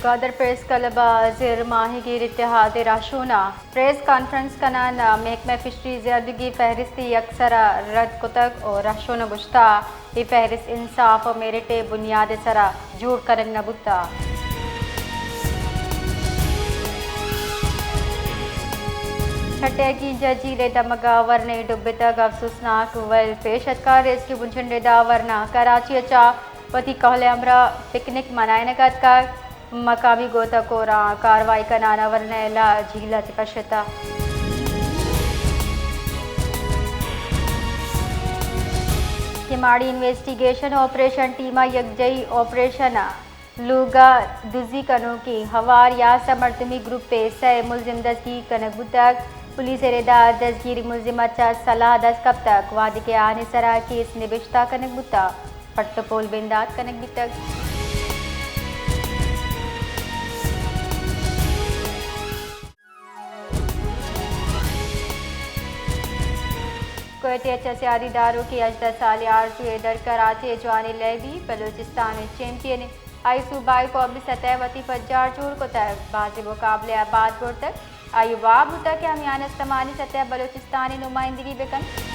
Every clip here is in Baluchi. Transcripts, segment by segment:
گوادر پریس کلب ءَ زر ماہیگیر اتحاد ءِ رہشون ءَ پریس کانفرنس کنان ءَ محکمہ فشریز ءِ اردگی فہرستی یک سر ءَ رد کتگ ءُ رہشون ءَ گوشتہ، اے فہرست انصاف ءُ میرٹ ءِ بنیاد ءِ سر ءَ جوڑ کنگ نہ بوتہ۔ ٹھٹہ ءِ گینجہ جھیل ءِ دمگ ءَ ورناے ڈبتگ، افسوسناک ویل پیش اتکہ، ریسکیو بنشن ءِ ردا ورنا کراچی ءَ چہ وتی کہول ءِ ہمراہ پکنک منائینگ ءَ اتکگ، مقامی گوتہ کوراں کاروائی کنان ءَ ورناے لاہ جھیل ءَ چہ کشتہ۔ کماڑی انویسٹیگیشن آپریشن ٹیم ءِ یکجئی آپریشن ءَ لوگ ءَ دزی کنوکیں ہوار یازدہ مردمی گروپ ءِ سئے ملزم دزگیر کنگ بوتگ۔ پولیس ءِ ردا دزگیر ملزم ءَ چہ سلاہ دست کپتگ، وہدے کہ آہانی سرا کیس نبشتہ کنگ بوتگ، پٹ ءُ پول بندات کنگ بیتگ۔ کوئٹہ ءَ چہ سیادی داروکیں ہژدہ سالیں آرزو حیدر کراچی ءِ جوانیں لیبی، بلوچستان ءِ چیمپئن، آئی صوبائی قومی سطح ءَ وتی پجار جوڑ کتگ، بازیں مقابلہ ءَ بھگ برتگ۔ آئی ءِ واب بوتگ کہ آ میان استمانی سطح ءَ بلوچستان ءِ نمائندگی بہ کنت۔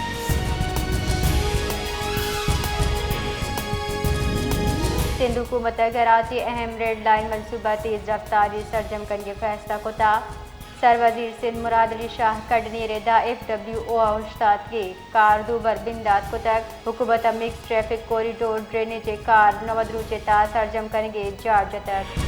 سندھ حکومت ءَ کراچی ءِ اہم ریڈ لائن منصوبہ ءَ تیز رفتاری ءَ سرجم کنگ ءِ فیصلہ کتگ۔ سروزیر سندھ مراد علی شاہ کڈنی ءِ ردا ایف ڈبلیو او ءَ اوشتاتگیں کار دوبر بندات کتگ۔ حکومت ءَ مکس ٹریفک کوریڈور، ڈرینیج ءِ کار نود روچ ءِ تہا سرجم کنگ ءِ جار جتگ۔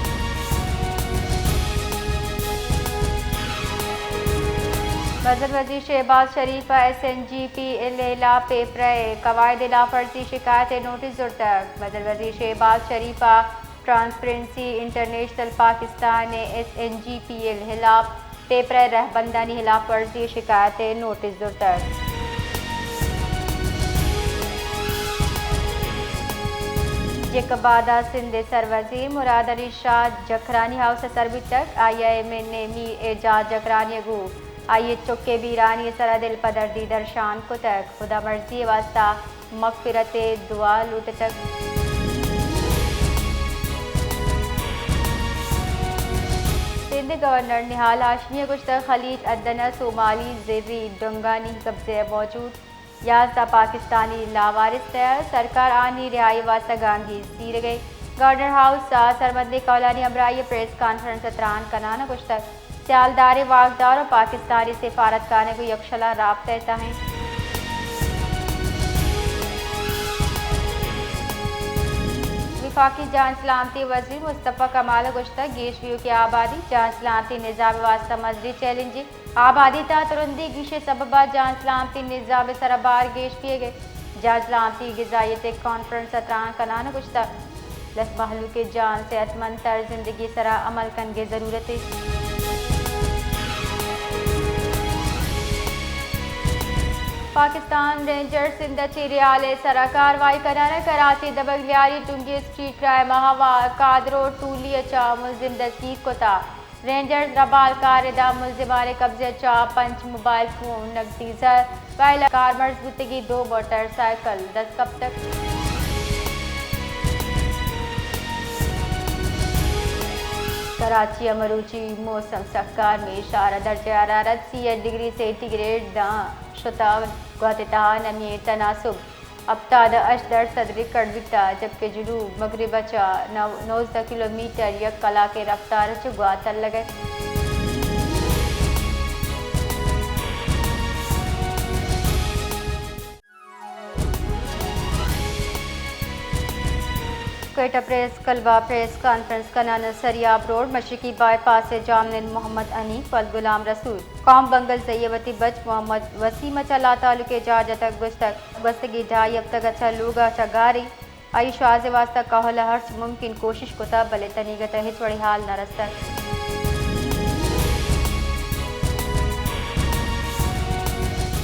مزن وزیر شہباز شریف ءَ S N G P L ءِ ہلاپ پیپر ءِ قواعد ءِ ہلاپ ورزی ءِ شکایت ءِ نوٹس زرتگ۔ مزن وزیر شہباز شریف ءَ ٹرانسپیرنسی انٹرنیشنل پاکستان ءِ S N G P L ءِ ہلاپ پیپر ءِ رہبندانی ہلاپ ورزی ءِ شکایت ءِ نوٹس زرتگ۔ جیکب ءَ سندھ ءِ سروزیر مراد علی شاہ جکھرانی ہاؤس ءَ سر بیتگ۔ آئی ءَ M N A Mir Ejaz Jakhrani ءَ گوں آئی ءِ چک ءِ بیرانی ءِ سرا دلپدردی درشان کتگ۔ خدا مرضی ءِ واستہ مغفرت ءِ دعا لوٹتگ۔ سندھ ءِ گورنر نہال ہاشمی ءَ گوشتگ، خلیج عدن ءَ صومالی زرعی ڈنگانی قبضہ ءَ موجود یازدہ پاکستانی لاوارث ات، سرکار آہانی رہائی ءِ واستہ گامگیج زیرگ ءَ۔ گورنر ہاؤس ءَ سرمندیں کہولانی ہمراہی ءَ پریس کانفرنس ءَ تران کنان ءَ گوشتگ، سیالدار ءِ واکدار ءُ پاکستانی سفارتخانہ گوں یکشلا رابطہ ءِ تہا اِنت۔ وفاقی جان سلامتی وزیر مصطفی کمال ءَ گوشتگ، گیش بیوکیں آبادی جان سلامتی نظام ءِ واستہ مزنیں چیلنجے۔ آبادی ءِ تہا ترندی ءِ گیش ءِ سبب ءَ جان سلامتی نظام ءِ سرا بار گیش بیگ ءَ۔ جان سلامتی غذائیت ءِ کانفرنس ءَ تران کنان ءَ گوشتگ، لس مہلوک ءِ جان ءُ صحت مند تر ءِ زندگی ءِ سرا عمل کنگ ءِ ضرورت اِنت۔ پاکستان رینجرز سندھ ءَ چہ ریال ءِ سرا کاروائی کنان ءَ کراچی ءِ دمگ لیاری ٹنگی اسٹریٹ کرائم ءِ ہوار کادرو ٹولی ءَ چہ ملزم دزگیر کتگ۔ رینجرز ربالکار ءِ ردا ملزمانی قبضہ ءَ چہ پنچ موبائل فون، نقدی زر، ویلا کارمرز بوتگیں دو موٹر سائیکل دست کپتگ۔ کراچی ءَ مروچی موسم سک گرم اِنت، شہر ءِ درجہ حرارت سی ءُ ہشت ڈگری سینٹی گریڈ داں شتگ، گوات ءِ تہا نمی ءِ تناسب ہپتاد ءُ ہشت درسد ریکارڈ بیتگ، جبکہ جنوب مغرب ءَ چہ نو-، نوزدہ کلومیٹر یک کلاک ءِ رفتار ءَ چہ گوات الگ اِنت۔ کوئٹہ پریس کلب ءَ پریس کانفرنس کنان ءَ سریاب روڈ، مشرقی بائی پاس ءِ جامنند محمد حنیف، ولد غلام رسول، قوم بنگلزئی ءَ وتی بچ محمد وسیم ءَ چہ لاتعلقی ءَ جار جتگ، گوشتگ، گوستگیں ڈھائی ہپتگ ءَ چہ لوگ ءَ چہ گار اِنت۔ آئی ءَ شوہاز ءِ واستہ کہول ءَ ہرچ ممکن کوشش کتگ، بلے تنیگت ءَ ہچ وڑیں ہال نہ رستگ۔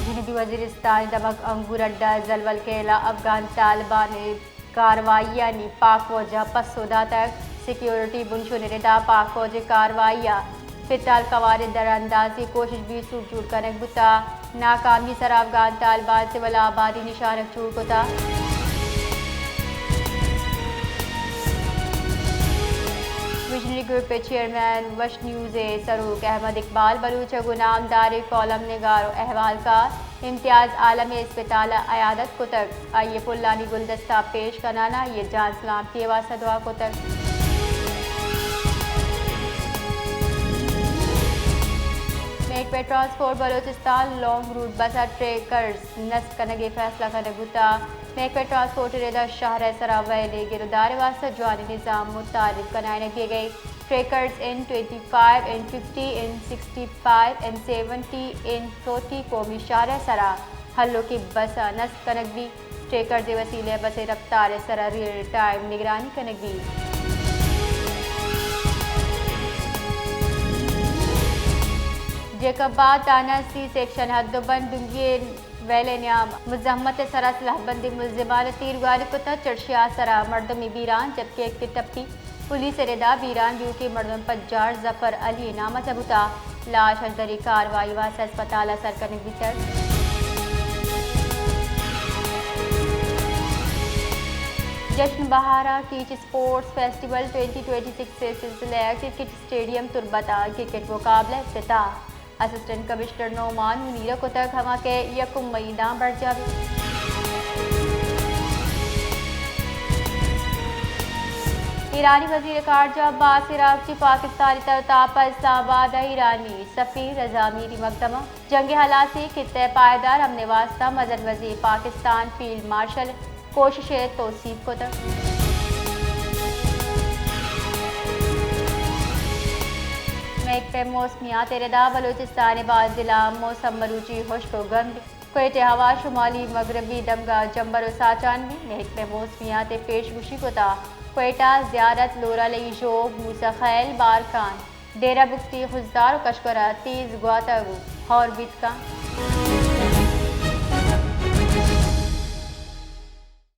جنوبی وزیرستان ءِ دمگ انگور اڈہ ءِ زلول کیل ءَ افغان طالبان ءِ کاروائیانی پاک فوج ءَ پسو داتگ۔ سیکیورٹی بنشون ءِ ردا پاک فوج ءِ کاروائی ءَ فی الحال قوارے دراندازی ءِ کوشش بیت، سوب جوڑ کنگ بوتگ، ناکامی ءِ سرا افغان طالبان ءَ سول آبادی نشانگ جوڑ کتگ۔ ویژنری گروپ ءِ چیئرمین، وش نیوز ءِ سروک احمد اقبال بلوچ ءَ گوں نامداریں کالم نگار ءُ احوالکار امتیاز عالم ءِ اسپتال ءَ عیادت کتگ۔ آئی ءِ پلانی گلدستہ پیش کنان ءَ آئی ءِ جان سلامتی ءِ واستہ دعا کتگ۔ محکمہ ٹرانسپورٹ بلوچستان لانگ روٹ بس ءَ ٹریکرز نصب کنگ ءِ فیصلہ کنگ بوتگ۔ محکمہ ٹرانسپورٹ ءِ ردا شہر ءِ سرا ویل ءِ گر ءُ دار ءِ واستہ جوانیں نظام متعارف کنائینگ بیگ ءَ اِنت۔ Trackers N twenty five, N fifty, N sixty five, N seventy, N forty قومی شہر ءِ سرا ہلوکیں بس ءَ نصب کنگ بیت۔ ٹریکرز ءِ وسیلہ ءَ بس ءِ رفتار ءِ سرا ریئل ٹائم نگرانی کنگ بیت۔ جیکب آباد تھانہ سی سیکشن حد ءُ بند ڈونگی ءِ ویل ءِ نیام مزاحمت ءِ سرا سلاہ بندیں ملزمان ءَ تیرگواری کتگ، چڑشی ءِ آسرا مردمے بیران، جبکہ یک ٹپی پولیس ءِ ردا بیران بیوکیں مردم پجار ظفر علی ءِ نام ءَ تبوتگ، لاش ءِ شدری کاروائی ءِ واستہ اسپتال ءَ سر کنگ بیتگ۔ جشن بہار ءِ catch sports festival twenty twenty six ءِ سلسلہ ءَ کرکٹ اسٹیڈیم تربت ءَ کرکٹ مقابلہ افتتاح۔ اسسٹنٹ کمشنر نعمان منیر ءَ کتگ، ہما کہ یکم مئی ءَ داں برجاہ بیت۔ ایرانی وزیر خارجہ عباس عراقچی پاکستانی تر ءُ تاب ءَ، اسلام آباد ءَ ایرانی سفیر رضا میری مقدمہ۔ جنگ ءِ ہلاسی، خطہ ءِ پائیدار امن ءِ واستہ مزن وزیر پاکستان فیلڈ مارشل کوشش ءَ توسیپ کتگ۔ محکمہ موسمیات ءِ ردا بلوچستان ءِ باز ضلع موسم مروچی ہشک ءُ گرم بیت۔ کوئٹہ ءِ ہوا شمالی مغربی دمگ ءَ جمبر ءُ ساچان بیت۔ محکمہ موسمیات ءَ پیش گوشی کتگ، کوئٹہ، زیارت، لورا، لئی ژوب، موسی خیل، بارکھان، ڈیرہ بگٹی، خضدار ءُ کشکر ءَ تیز گواتگ ءُ ہور بیت کنت۔